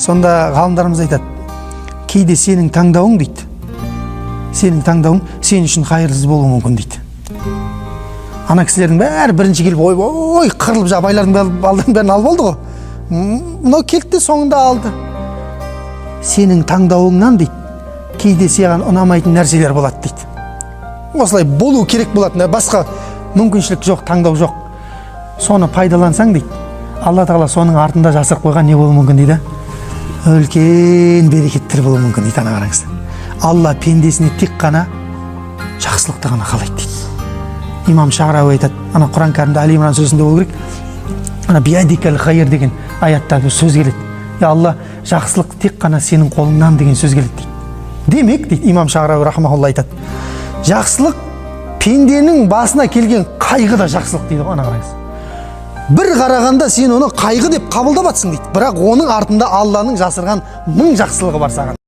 Сонда ғалымдарымыз айтады: кейде сенің таңдауың, дейді, сенің таңдауың сен үшін қайырлысыз болуы мүмкін, дейді. Ана кісілердің бәрі бірінші келіп, ойбой, қырылып, жаңағы байлардың балдардың бәрін алып алды ғой. Мынау келді де, соңында алды. Сенің таңдауыңнан, дейді, кейде саған ұнамайтын нәрселер болады, дейді. Осылай болу керек болатын, басқа мүмкіншілік жоқ, таңдау жоқ. Соны пайдалансаң, дейді, Алла Тағала соның артында жасырып қойған не болуы мүмкін, дейді, үлкен берекеттер болуы мүмкін, дейді. Ана қараңыз, Алла пендесіне тек қана жақсылықты ғана қалайды, дейді. Имам Шағрауи айтады, ана Құран Кәрімде, Али Имран сүресінде болу керек, ана «биядикал хайр» деген аятта бір сөз келеді. Я Алла, жақсылық тек қана сенің қолыңнан деген сөз келеді, дейді. Демек, дейді, имам Шағрауи рахмаулла айтады, жақсылық, пенденің басына келген қайғы да жақсылық, дейді ғой. Ана қараңыз, бір қарағанда сен оны қайғы деп қабылдап жатсың, дейді, бірақ оның артында Алланың жасырған мың жақсылығы бар саған.